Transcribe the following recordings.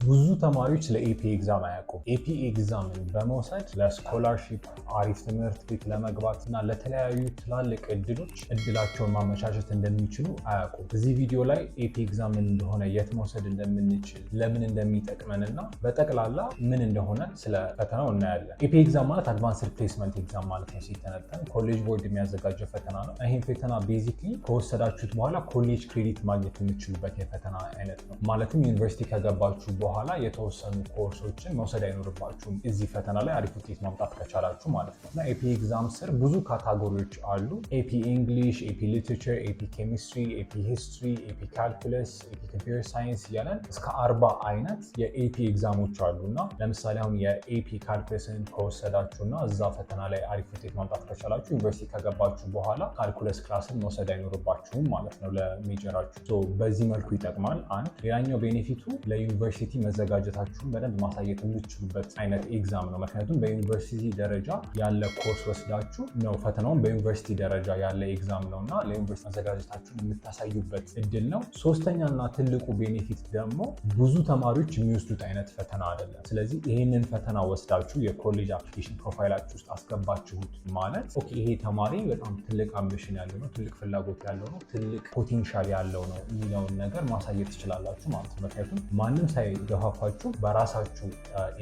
ብዙ ተማሪዎች ስለ AP exam አያውቁም። AP exam ን በመውሰድ ለ scholarship፣ አሪፍ ትምህርት ቤት ለመግባት እና ለተለያዩ ትላልቅ እድሎች እድላቸውን ማመቻቸት እንደሚችሉ አያውቁም። እዚህ ቪዲዮ ላይ AP exam ምን እንደሆነ፣ የት መውሰድ እንደምንችል፣ ለምን እንደሚጠቅመን እና በጠቅላላ ምን እንደሆነ ስለ ፈተናው እናያለን። AP exam ማለት advanced placement exam ማለት ነው። ሲተነተን College Board የሚያዘጋጀው ፈተና ነው። ይህም ፈተና basically ከወሰዳችሁት በኋላ college credit ማግኘት የምትችሉበት የፈተና አይነት ነው። ማለትም ዩኒቨርሲቲ ከገባችሁ በኋላ የተወሰኑ ኮርሶችን መውሰድ አይኖርባችሁም፣ እዚህ ፈተና ላይ አሪፍ ውጤት ማምጣት ከቻላችሁ ማለት ነው። እና AP exam ስር ብዙ category ዎች አሉ። AP English፣ AP Literature፣ AP Chemistry፣ AP History፣ AP Calculus፣ AP Computer Science እያለን እስከ 40 አይነት የ AP exam ኦች አሉ። እና ለምሳሌ አሁን የ AP Calculus ን ከወሰዳችሁ እና እዛ ፈተና ላይ አሪፍ ውጤት ማምጣት ከቻላችሁ ዩኒቨርሲቲ ከገባችሁ በኋላ calculus class ን መውሰድ አይኖርባችሁም ማለት ነው ለ major ኣችሁ። በዚህ መልኩ ይጠቅማል። አንድ ሌላኛው benefit ኡ ለዩኒቨርሲቲ መዘጋጀታችሁን በደንብ ማሳየት የምትችሉበት አይነት exam ነው። ምክንያቱም በዩኒቨርሲቲ ደረጃ ያለ ኮርስ ወስዳችሁ ነው፣ ፈተናውን በዩኒቨርሲቲ ደረጃ ያለ exam ነው እና ለዩኒቨርሲቲ መዘጋጀታችሁን የምታሳዩበት እድል ነው። ሶስተኛና ትልቁ benefit ደግሞ ብዙ ተማሪዎች የሚወስዱት አይነት ፈተና አይደለም። ስለዚህ ይህንን ፈተና ወስዳችሁ የ college application profile ኣችሁ ውስጥ አስገባችሁት ማለት okay ይሄ ተማሪ በጣም ትልቅ ambition ያለው ነው፣ ትልቅ ፍላጎት ያለው ነው፣ ትልቅ potential ያለው ነው የሚለውን ነገር ማሳየት ትችላላችሁ ማለት ነው። ምክንያቱም ማንም ሳይገፋፋችሁ በራሳችሁ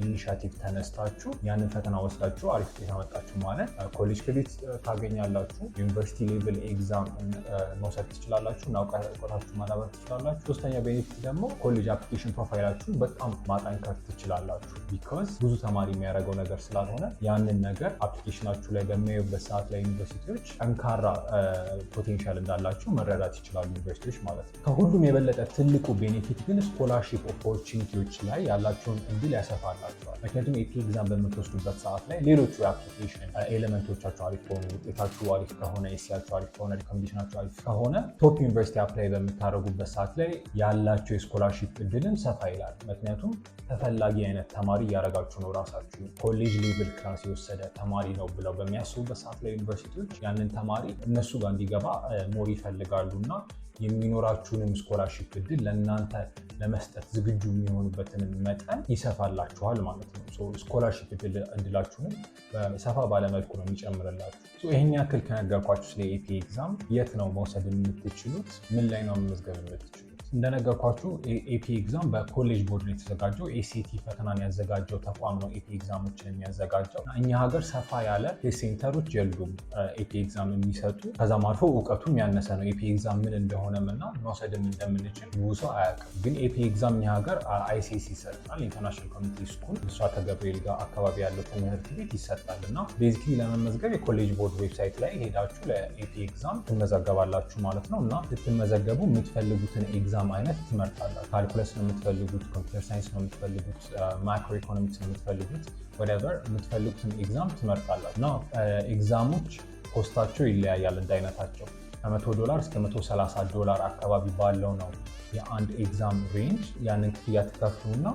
initiative ተነስታችሁ ያንን ፈተና ወስዳችሁ አሪፍ ውጤት አመጣችሁ ማለት college credit ታገኛላችሁ። University level exam መውሰድ ትችላላችሁ እና እውቀታችሁ ማዳበር ትችላላችሁ። ሶስተኛ benefit ደግሞ college application profile ኣችሁን በጣም ማጠንከር ትችላላችሁ። Because ብዙ ተማሪ የሚያደርገው ነገር ስላልሆነ ያንን ነገር application ኣችሁ ላይ በሚያዩበት ሰዓት ላይ ዩኒቨርሲቲዎች ጠንካራ potential እንዳላችሁ መረዳት ይችላሉ ዩኒቨርሲቲዎች ማለት ነው። ከሁሉም የበለጠ ትልቁ benefit ግን scholarship opportunity ዎች ላይ ያላቸውን እድል ያሰፋላቸዋል። ምክንያቱም AP exam በምትወስዱበት ሰዓት ላይ ሌሎቹ የ application element ኦቻችሁ አሪፍ ከሆኑ፣ ውጤታችሁ አሪፍ ከሆነ፣ essay ያችሁ አሪፍ ከሆነ፣ recommendation ኣችሁ አሪፍ ከሆነ top university apply በምታደርጉበት ሰዓት ላይ ያላቸው የ scholarship እድልም ሰፋ ይላል። ምክንያቱም ተፈላጊ አይነት ተማሪ እያደረጋችሁ ነው ራሳችሁ። College level class የወሰደ ተማሪ ነው ብለው በሚያስቡበት ሰዓት ላይ ዩኒቨርሲቲዎች ያንን ተማሪ እነሱ ጋር እንዲገባ more ይፈልጋሉ እና የሚኖራችሁንም scholarship እድል ለእናንተ ለመስጠት ዝግጁ የሚሆኑበትንም መጠን ይሰፋላችኋል ማለት ነው። Scholarship እድላችሁንም ሰፋ ባለ መልኩ ነው የሚጨምርላችሁ። ይህን ያክል ከነገርኳችሁ ስለ AP exam፣ የት ነው መውሰድ የምትችሉት? ምን ላይ ነው መመዝገብ የምትችሉት? እንደነገርኳችሁ AP exam በ College Board ነው የተዘጋጀው። SAT ፈተናን ያዘጋጀው ተቋም ነው AP exam ኦችን የሚያዘጋጀው። እኛ ሀገር ሰፋ ያለ test center ኦች የሉም AP exam የሚሰጡ። ከዛም አልፎ እውቀቱም ያነሰ ነው። AP exam ምን እንደሆነም እና መውሰድም እንደምንችል ብዙ ሰው አያውቅም። ግን AP exam እኛ ሀገር ICS ይሰጣል። International Community School ብስራተ ገብርኤል ጋር አካባቢ ያለው ትምህርት ቤት ይሰጣል። እና basically ለመመዝገብ የ College Board website ላይ ሄዳችሁ ለ AP exam ትመዘገባላችሁ ማለት ነው። እና ስትመዘገቡ የምትፈልጉትን exam አይነት ትመርጣላችሁ። Calculus ነው የምትፈልጉት፣ computer science ነው የምትፈልጉት፣ macroeconomics ነው የምትፈልጉት፣ whatever የምትፈልጉትን exam ትመርጣላችሁ። እና exam ኦች cost ኣቸው ይለያያል እንደ አይነታቸው፣ ከ100 ዶላር እስከ 130 ዶላር አካባቢ ባለው ነው የአንድ exam range። ያንን ክፍያ ትከፍሉና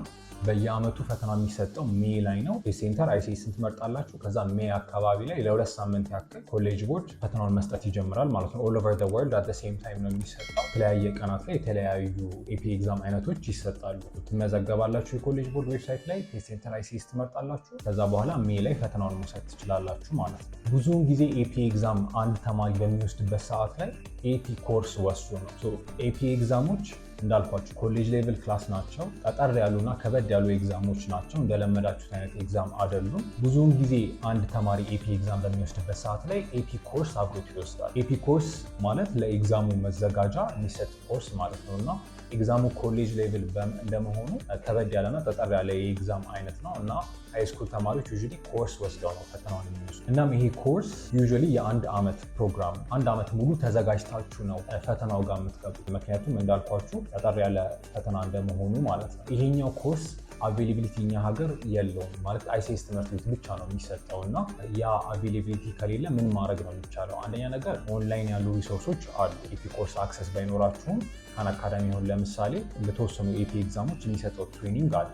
በየአመቱ ፈተና የሚሰጠው May ላይ ነው። Center ICS ን ትመርጣላችሁ። ከዛ May አካባቢ ላይ ለ2 ሳምንት ያክል College Board ፈተናውን መስጠት ይጀምራል ማለት ነው። All over the world at same time ነው የሚሰጠው። የተለያየ ቀናት ላይ የተለያዩ AP exam አይነቶች ይሰጣሉ። ትመዘገባላችሁ የ College Board website ላይ፣ test center ICS ትመርጣላችሁ። ከዛ በኋላ May ላይ ፈተናውን መውሰድ ትችላላችሁ ማለት ነው። ብዙውን ጊዜ AP exam አንድ ተማሪ በሚወስድበት ሰዓት ላይ AP course ወስዶ ነው። AP exam ኦች እንዳልኳችሁ college level class ናቸው። ጠጠር ያሉና ከበድ ያሉ exam ኦች ናቸው። እንደለመዳችሁት አይነት exam አይደሉም። ብዙውን ጊዜ አንድ ተማሪ AP exam በሚወስድበት ሰዓት ላይ AP course አብሮት ይወስዳል። AP course ማለት ለ exam ኡ መዘጋጃ የሚሰጥ ኮርስ ማለት ነው እና exam ኡ college level እንደመሆኑ ከበድ ያለና ጠጠር ያለ የ exam አይነት ነው እና high school ተማሪዎች usually course ወስደው ነው ፈተናውን የሚወስዱ። እናም ይሄ course usually የአንድ ዓመት ፕሮግራም፣ አንድ ዓመት ሙሉ ተዘጋጅታችሁ ነው ፈተናው ጋር የምትገቡት። ምክንያቱም እንዳልኳችሁ ጠጠር ያለ ፈተና እንደመሆኑ ማለት ነው። ይሄኛው course availability እኛ ሀገር የለውም፣ ማለት ICS ትምህርት ቤት ብቻ ነው የሚሰጠው። እና ያ availability ከሌለ ምን ማድረግ ነው የሚቻለው? አንደኛ ነገር ኦንላይን ያሉ resource ኦች አሉ። AP course access ባይኖራችሁም Khan Academy ሆን ለምሳሌ ለተወሰኑ AP exam ኦች የሚሰጠው training አለ።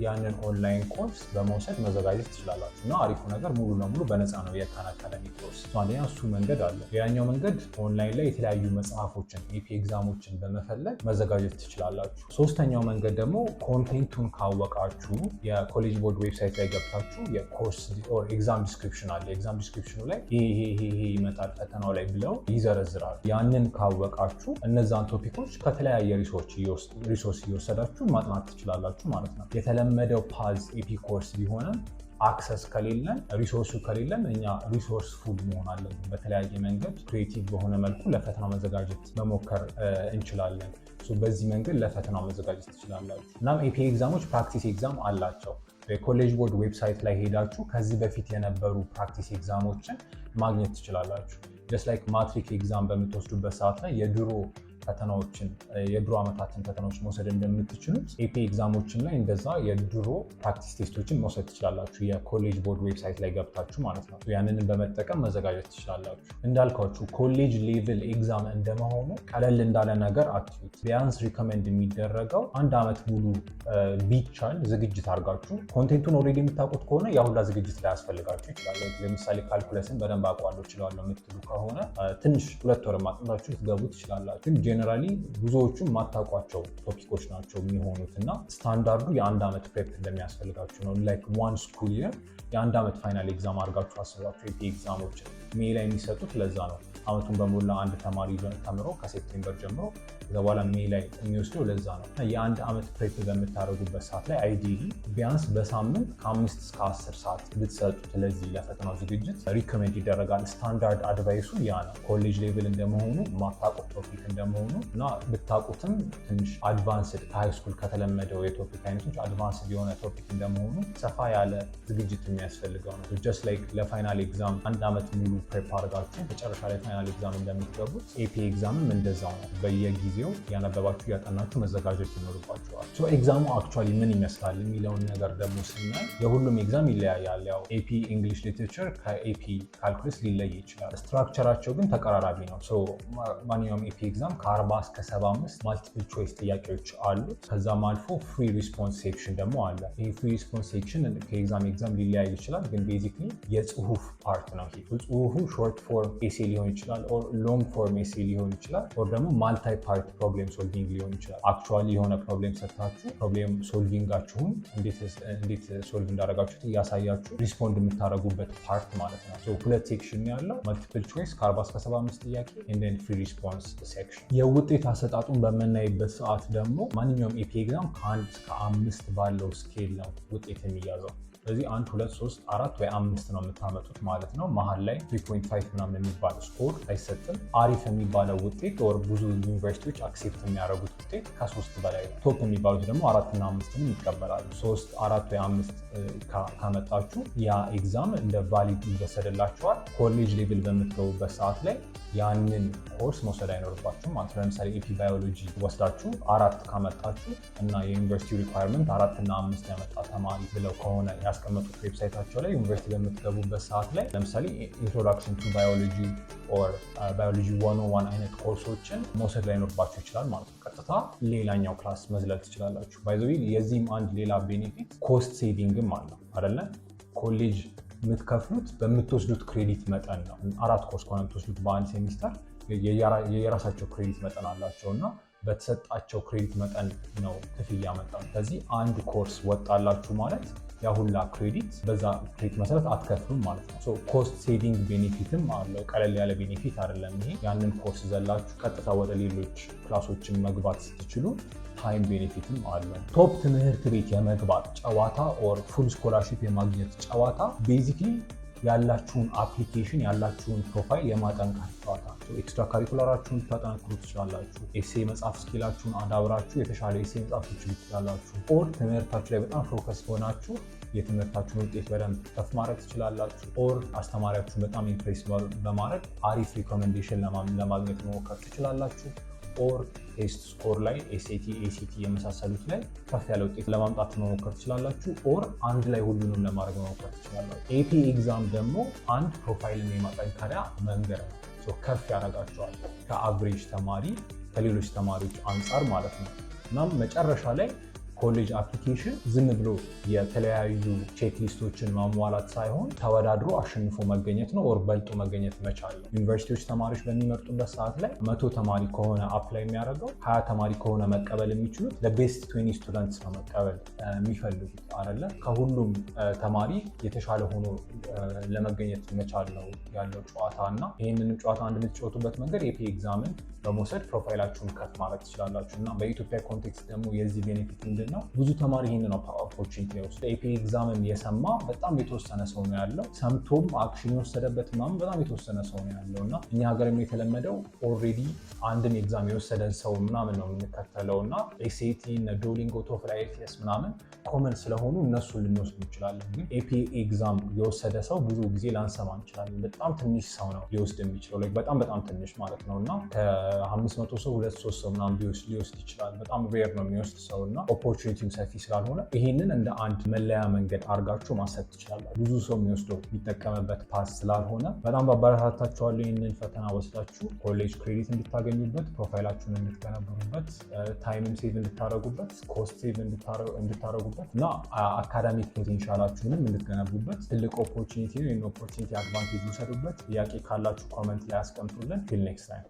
ያንን online course በመውሰድ መዘጋጀት ትችላላችሁ። እና አሪፉ ነገር ሙሉ ለሙሉ በነፃ ነው የ Khan Academy course። አንደኛ እሱ መንገድ አለ። ሌላኛው መንገድ ኦንላይን ላይ የተለያዩ መጽሐፎችን፣ AP exam ኦችን በመፈለግ መዘጋጀት ትችላላችሁ። ሶስተኛው መንገድ ደግሞ content ኡን ካወቃችሁ የ College Board website ላይ ገብታችሁ የ course exam description አለ። Exam description ኑ ላይ ይሄ ይሄ ይሄ ይመጣል ፈተናው ላይ ብለው ይዘረዝራሉ። ያንን ካወቃችሁ እነዛን topic ኦች ከተለያየ resource እየወሰዳችሁ ማጥናት ትችላላችሁ ማለት ነው። የተለመደው path AP course ቢሆንም access ከሌለን፣ resource ኡ ከሌለን እኛ resourceful መሆን አለብን። በተለያየ መንገድ creative በሆነ መልኩ ለፈተናው መዘጋጀት መሞከር እንችላለን። በዚህ መንገድ ለፈተናው መዘጋጀት ትችላላችሁ። እናም AP exam ኦች practice exam አላቸው። የ College Board website ላይ ሄዳችሁ ከዚህ በፊት የነበሩ practice exam ኦችን ማግኘት ትችላላችሁ። Just like ማትሪክ exam በምትወስዱበት ሰዓት ላይ የድሮ ፈተናዎችን፣ የድሮ ዓመታትን ፈተናዎች መውሰድ እንደምትችሉት AP exam ኦችን ላይ እንደዛ የድሮ practice test ኦችን መውሰድ ትችላላችሁ። የ College Board website ላይ ገብታችሁ ማለት ነው። ያንንን በመጠቀም መዘጋጀት ትችላላችሁ። እንዳልኳችሁ college level exam እንደመሆኑ ቀለል እንዳለ ነገር አትዩት። ቢያንስ recommend የሚደረገው አንድ ዓመት ሙሉ ቢቻል ዝግጅት አድርጋችሁ፣ content ኡን already የምታውቁት ከሆነ ያ ሁላ ዝግጅት ላያስፈልጋችሁ ይችላል። ለምሳሌ calculus ን በደንብ አውቀዋለሁ፣ እችላለሁ የምትሉ ከሆነ ትንሽ 2 ወር አጥንታችሁ ልትገቡ ትችላላችሁ። ግን generally ብዙዎቹ የማታውቋቸው topic ኦች ናቸው የሚሆኑት እና ስታንዳርዱ የአንድ ዓመት prep እንደሚያስፈልጋችሁ ነው። Like one school year፣ የአንድ ዓመት final exam አድርጋችሁ አስቧቸው። AP exam ኦችን May ላይ የሚሰጡት ለዛ ነው። አመቱን በሞላ አንድ ተማሪ ተምሮ ከ September ጀምሮ ከዛ በኋላ May ላይ የሚወስደው ለዛ ነው። የአንድ ዓመት prep በምታደርጉበት ሰዓት ላይ ideally ቢያንስ በሳምንት ከ5 እስከ 10 ሰዓት ብትሰጡት ለዚህ ለፈተናው ዝግጅት recommend ይደረጋል። Standard advice ኡ ያ ነው። College level እንደመሆኑ፣ ማታውቁት topic እንደመሆኑ እና ብታውቁትም ትንሽ advanced፣ ከ high school ከተለመደው የ topic አይነቶች advanced የሆነ topic እንደመሆኑ ሰፋ ያለ ዝግጅት የሚያስፈልገው ነው። Just like ለ final exam አንድ ዓመት ሙሉ prep አድርጋችሁ መጨረሻ ላይ final exam እንደምትገቡት AP exam ም እንደዛው ነው። በየጊዜው ያነበባችሁ፣ እያጠናችሁ መዘጋጀት ይኖርባችኋል። Exam ኡ actually ምን ይመስላል የሚለውን ነገር ደግሞ ስናይ የሁሉም exam ይለያያል። ያው AP English Literature ከ AP Calculus ሊለይ ይችላል። Structure ኣቸው ግን ተቀራራቢ ነው። ማንኛውም AP exam ከ40 እስከ 75 multiple choice ጥያቄዎች አሉት። ከዛም አልፎ free response section ደግሞ አለ። ይህ free response section ከ exam exam ሊለያይ ይችላል፣ ግን basically የጽሁፍ part ነው። ጽሁፉ short form essay ሊሆን ይችላል፣ or long form essay ሊሆን ይችላል፣ or ደግሞ multi part problem solving ሊሆን ይችላል። Actually የሆነ problem ሰጥታችሁ problem solving ኣችሁን እንዴት solve እንዳደረጋችሁት እያሳያችሁ respond የምታደርጉበት part ማለት ነው። ሁለት section ያለው፣ multiple choice ከ40 እስከ 75 ጥያቄ and then free response section። የውጤት አሰጣጡን በምናይበት ሰዓት ደግሞ ማንኛውም AP exam ከ1 እስከ 5 ባለው scale ነው ውጤት የሚያዘው። ስለዚህ አንድ፣ ሁለት፣ ሶስት፣ አራት ወይ አምስት ነው የምታመጡት ማለት ነው። መሀል ላይ 3.5 ምናምን የሚባል score አይሰጥም። አሪፍ የሚባለው ውጤት or ብዙ ዩኒቨርሲቲዎች accept የሚያደርጉት ውጤት ከ3 በላይ ነው። Top የሚባሉት ደግሞ አራትና አምስትንም ይቀበላሉ። ሶስት፣ አራት ወይ አምስት ካመጣችሁ ያ exam እንደ valid ይወሰድላችኋል። College level በምትገቡበት ሰዓት ላይ ያንን ኮርስ መውሰድ አይኖርባችሁም ማለት ነው። ለምሳሌ AP Biology ወስዳችሁ አራት ካመጣችሁ እና የዩኒቨርሲቲ requirement አራት እና አምስት ያመጣ ተማሪ ብለው ከሆነ ያስቀመጡት website ኣቸው ላይ፣ ዩኒቨርሲቲ በምትገቡበት ሰዓት ላይ ለምሳሌ Introduction to Biology or Biology 101 አይነት ኮርሶችን መውሰድ ላይኖርባችሁ ይችላል ማለት ነው። ቀጥታ ሌላኛው class መዝለል ትችላላችሁ። By the way የዚህም አንድ ሌላ benefit cost saving ም አለው አይደለ? ኮሌጅ የምትከፍሉት በምትወስዱት credit መጠን ነው። አራት ኮርስ ከሆነ የምትወስዱት በአንድ ሴሚስተር የየራሳቸው credit መጠን አላቸው እና በተሰጣቸው credit መጠን ነው ክፍያ መጠኑ። ስለዚህ አንድ ኮርስ ወጣላችሁ ማለት ያ ሁላ credit በዛ credit መሰረት አትከፍሉም ማለት ነው። Cost saving benefit ም አለው። ቀለል ያለ benefit አይደለም ይሄ። ያንን ኮርስ ዘላችሁ ቀጥታ ወደ ሌሎች class ኦችን መግባት ስትችሉ time benefit ም አለው። Top ትምህርት ቤት የመግባት ጨዋታ or full scholarship የማግኘት ጨዋታ basically ያላችሁን application፣ ያላችሁን profile የማጠንከር ጨዋታ። Extracurricular ኣችሁን ልታጠነክሩ ትችላላችሁ። Essay መጻፍ skill ኣችሁን አዳብራችሁ የተሻለ essay መጻፍ ትችሉ ትችላላችሁ። Or ትምህርታችሁ ላይ በጣም focus ሆናችሁ የትምህርታችሁን ውጤት በደንብ ከፍ ማድረግ ትችላላችሁ። Or አስተማሪያችሁን በጣም impress በማድረግ አሪፍ recommendation ለማግኘት መሞከር ትችላላችሁ። Or test score ላይ SAT፣ ACT የመሳሰሉት ላይ ከፍ ያለ ውጤት ለማምጣት መሞከር ትችላላችሁ። Or አንድ ላይ ሁሉንም ለማድረግ መሞከር ትችላላችሁ። AP exam ደግሞ አንድ profile ን የማጠንከሪያ መንገድ ነው። ከፍ ያደርጋችኋል ከ average ተማሪ፣ ከሌሎች ተማሪዎች አንጻር ማለት ነው። እናም መጨረሻ ላይ College application ዝም ብሎ የተለያዩ checklist ኦችን ማሟላት ሳይሆን ተወዳድሮ አሸንፎ መገኘት ነው or በልጦ መገኘት መቻል ነው። ዩኒቨርሲቲዎች ተማሪዎች በሚመርጡበት ሰዓት ላይ 100 ተማሪ ከሆነ apply የሚያደርገው፣ 20 ተማሪ ከሆነ መቀበል የሚችሉት the best 20 students ነው መቀበል የሚፈልጉት አይደለ? ከሁሉም ተማሪ የተሻለ ሆኖ ለመገኘት መቻል ነው ያለው ጨዋታ። እና ይህንንም ጨዋታ አንድ የምትጫወቱበት መንገድ APA exam ን በመውሰድ profile ኣችሁን ከፍ ማድረግ ትችላላችሁ። እና በኢትዮጵያ context ደግሞ የዚህ benefit ምንድን ነው? ብዙ ተማሪ ይህንን opportunity ይወስድ። APA exam ን የሰማ በጣም የተወሰነ ሰው ነው ያለው። ሰምቶም action የወሰደበት ምናምን በጣም የተወሰነ ሰው ነው ያለው። እና እኛ ሀገርም የተለመደው already አንድን exam የወሰደን ሰው ምናምን ነው የምንከተለው። እና SAT፣ Duolingo፣ TOEFL፣ IELTS ምናምን common ስለሆኑ እነሱን ልንወስድ እንችላለን። ግን APA exam የወሰደ ሰው ብዙ ጊዜ ላንሰማ እንችላለን። በጣም ትንሽ ሰው ነው ሊወስድ የሚችለው፣ በጣም በጣም ትንሽ ማለት ነው። እና ከ500 ሰው ሁለት ሶስት ሰው ምናምን ሊወስድ ይችላል። በጣም rare ነው የሚወስድ ሰው። እና opportunity ው ሰፊ ስላልሆነ ይሄንን እንደ አንድ መለያ መንገድ አድርጋችሁ ማሰብ ትችላላችሁ። ብዙ ሰው የሚወስደው የሚጠቀምበት path ስላልሆነ በጣም ባበረታታችኋለሁ። ይህንን ፈተና ወስዳችሁ college credit እንድታገኙበት፣ profile ኣችሁን እንድትገነብሩበት፣ time ም save እንድታደረጉበት፣ cost save እንድታደረጉበት እና academic potential ኣችሁንም እንድትገነቡበት ትልቅ opportunity ነው። ይህን opportunity advantage ውሰዱበት። ጥያቄ ካላችሁ comment ላይ አስቀምጡልን። Till next time.